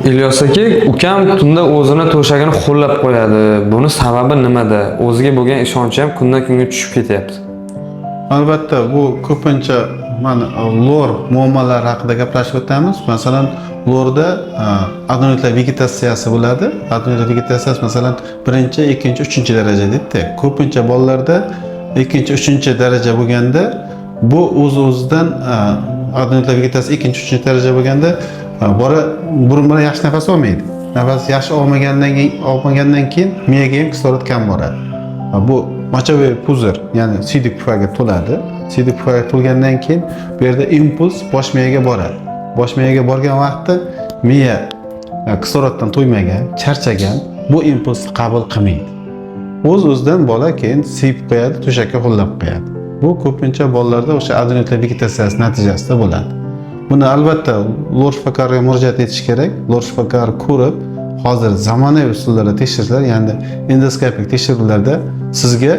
Ilyos aka, ukam tunda o'zini to'shagini ho'llab qo'yadi. Buni sababi nimada? O'ziga bo'lgan ishonchi ham kundan kunga tushib ketyapti. Albatta, bu ko'pincha mana lor muammolari haqida gaplashib o'tamiz. Masalan, lorda adenoidlar vegetatsiyasi bo'ladi. Adenoidlar vegetatsiyasi, masalan, birinchi, ikkinchi, uchinchi daraja deydida. Ko'pincha bolalarda ikkinchi, uchinchi daraja bo'lganda, bu o'z o'zidan adenoidlar vegetatsiyasi ikkinchi, uchinchi daraja bo'lganda bola burun bilan yaxshi nafas olmaydi. Nafas yaxshi olmagandan keyin miyaga ham kislorod kam boradi. Bu мочевой пузырь, ya'ni siydik pufagi to'ladi. Siydik pufagi to'lgandan keyin bu yerda impuls bosh miyaga boradi. Bosh miyaga borgan vaqtda miya kisloroddan to'ymagan, charchagan, bu impulsni qabul qilmaydi. O'z o'zidan bola keyin siyib qo'yadi, to'shakka ho'llab qo'yadi. Bu ko'pincha bolalarda o'sha adenoidlar vegetatsiyasi natijasida bo'ladi. Buni albatta lor shifokoriga murojaat etish kerak. Lor shifokori ko'rib, hozir zamonaviy usullarda tekshirishlar, ya'ni endoskopik tekshiruvlarda sizga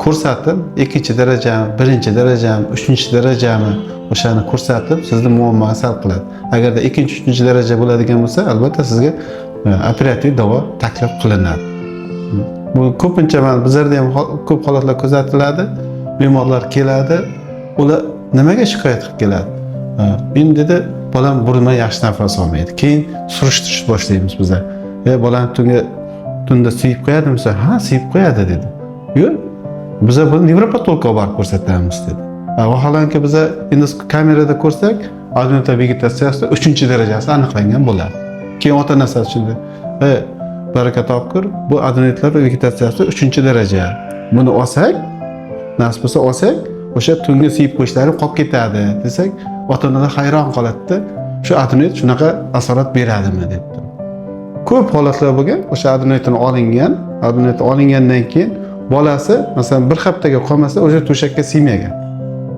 ko'rsatib, ikkinchi darajami, birinchi darajami, uchinchi darajami, o'shani ko'rsatib, sizni muammoni hal qiladi. Agarda ikkinchi, uchinchi daraja bo'ladigan bo'lsa, albatta sizga operativ davo taklif qilinadi. Bu ko'pincha mana bizlarda ham ko'p holatlar kuzatiladi. Bemorlar keladi, ular nimaga shikoyat qilib keladi? "Men, dedi, bolam burundan yaxshi nafas olmaydi." Keyin surishtirish boshlaymiz biza. "E, bolam tunda siyib qo'yadimi?" desa, "Ha, siyib qo'yadi", dedi. "Yo'q, biza buni nevropatologga olib borib ko'rsatamiz", dedi. Vaholanki, biza endi kamerada ko'rsak, adenoidlar vegetatsiyasi uchinchi darajasi aniqlangan bo'ladi. Keyin ota onasi tushundi. "E, baraka topkur, bu adenoidlar vegetatsiyasi uchinchi daraja. Buni olsak, nasib bo'lsa olsak, o'sha tungi siyib qo'yishlari qolib ketadi", desak, ota onalar hayron qoladida, "Shu adenoid shunaqa asorat beradimi?" deb. Ko'p holatlar bo'lgan, o'sha adenoidini olingan, adenoid olingandan keyin bolasi, masalan, bir haftaga qolmasa o'sha to'shakka siymagan.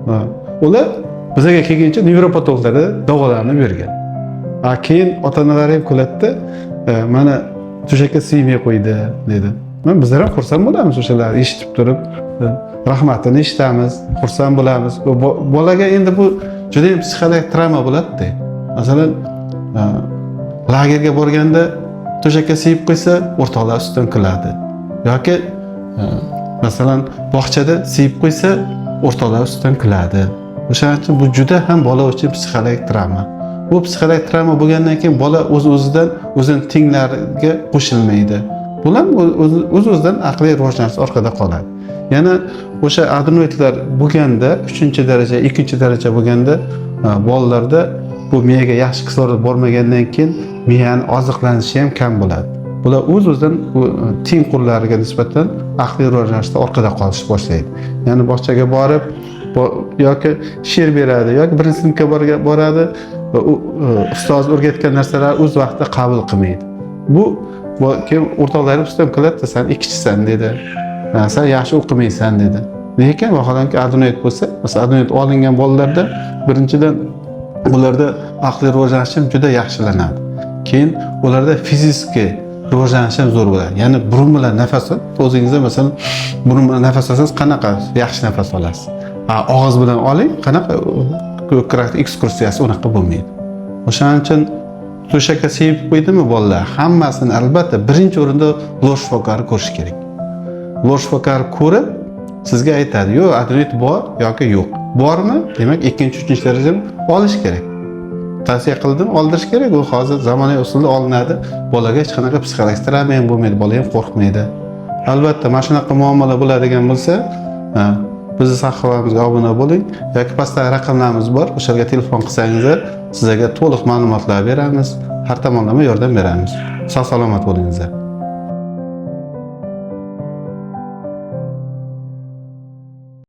Ha. Ular bizaga kelguncha nevropatologlarda davolanib yurgan. A keyin ota onalari ham kuladida, "Mana to'shakka siymay qo'ydi", dedi. Man bizlar ham xursand bo'lamiz o'shalarni eshitib turib, rahmatini eshitamiz, xursand bo'lamiz. Bu bolaga endi bu juda ham psixologik travma bo'ladida. Masalan, lagerga borganda to'shakka siyib qo'ysa, o'rtoqlar ustidan kuladi. Yoki masalan, bog'chada siyib qo'ysa, o'rtoqlar ustidan kuladi. O'shaning uchun bu juda ham bola uchun psixologik travma. Bu psixologik travma bo'lgandan keyin bola o'z o'zidan o'zini tenglariga qo'shilmaydi. Bular o'z o'zidan aqliy rivojlanish orqada qoladi. Yana o'sha adenoidlar bo'lganda, uchinchi daraja, ikkinchi daraja bo'lganda bolalarda bu miyaga yaxshi kislorod bormagandan keyin miyani oziqlanishi ham kam bo'ladi. Bular o'z o'zidan tengqurlariga nisbatan aqliy rivojlanishda orqada qolishni boshlaydi. Ya'ni bog'chaga borib yoki she'r beradi yoki birinchi sinfga boradi va u ustoz o'rgatgan narsalarni o'z vaqtida qabul qilmaydi. Bu keyin o'rtoqlari ustidan kuladi, "San ikkichisan", dedi. "Ha, san yaxshi o'qimaysan", dedi. Lekin vaholanki adenoid bo'lsa, masalan, adenoid olingan bolalarda birinchidan ularda aqliy rivojlanish ham juda yaxshilanadi. Keyin ularda fizический rivojlanish ham zo'r bo'ladi. Ya'ni burun bilan nafas ol, o'zingizda, masalan, burun bilan nafas olsangiz, qanaqa yaxshi nafas olasiz. A og'iz bilan oling, qanaqa ko'krak ekskursiyasi unaqa bo'lmaydi. O'shaning uchun to'shakka siyib qo'ydimi bolalar, hammasini albatta birinchi o'rinda lor shifokori ko'rish kerak. Lor shifokori ko'rib sizga aytadi, yo'q, adenoid bor yoki yo'q. Bormi? Demak, ikkinchi, uchinchi darajani olish kerak. Tavsiya qildim, oldirish kerak. U hozir zamonaviy usulda olinadi. Bolaga hech qanaqa psixologik travma ham bo'lmaydi, bola ham qo'rqmaydi. Albatta, mana shunaqa muammolar bo'ladigan bo'lsa, ha, bizni sahifamizga obuna bo'ling yoki pastdagi raqamlarimiz bor, o'shalarga telefon qilsangizlar, sizlarga to'liq ma'lumotlar beramiz, har tomonlama yordam beramiz. Sog' salomat bo'lingizlar.